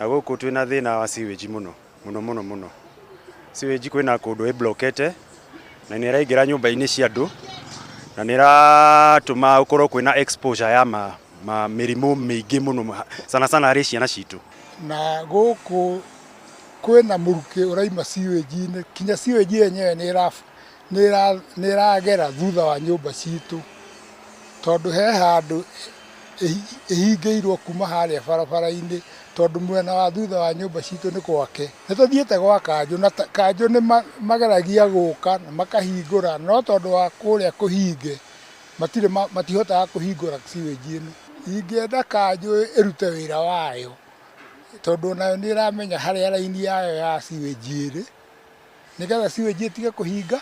Na gũkũ twĩna thĩna wa sewage mũno mũno mũno mũno. Sewage kwĩna kũndũ ĩblokete na nĩ ĩraingĩra nyũmba-inĩ cia andũ na nĩ ĩratũma gũkorwo kwĩna exposure ya ma, ma mĩrimũ mĩingĩ mũno sana sana harĩ ciana citũ. Na gũkũ kwĩna mũrukĩ ũraima sewage-inĩ, kinya sewage yenyewe nĩ ĩragera thutha wa nyũmba citũ, tondũ he handũ ĩhingĩirwo kuma harĩa barabara-inĩ, tondũ mwena wa thutha wa nyũmba citũ nĩ gwake. Nĩ tũthiĩte gwa kanjũ na kanjũ nĩ mageragia gũka na makahingũra, no tondũ wa kũrĩa kũhinge matirĩ matihotaga kũhingũra sewage ĩno. Ingĩenda kanjũ ĩrute wĩra wayo, tondũ onayo nĩ ĩramenya harĩa raini yayo ya sewage ĩrĩ, nĩgetha sewage ĩtige kũhinga.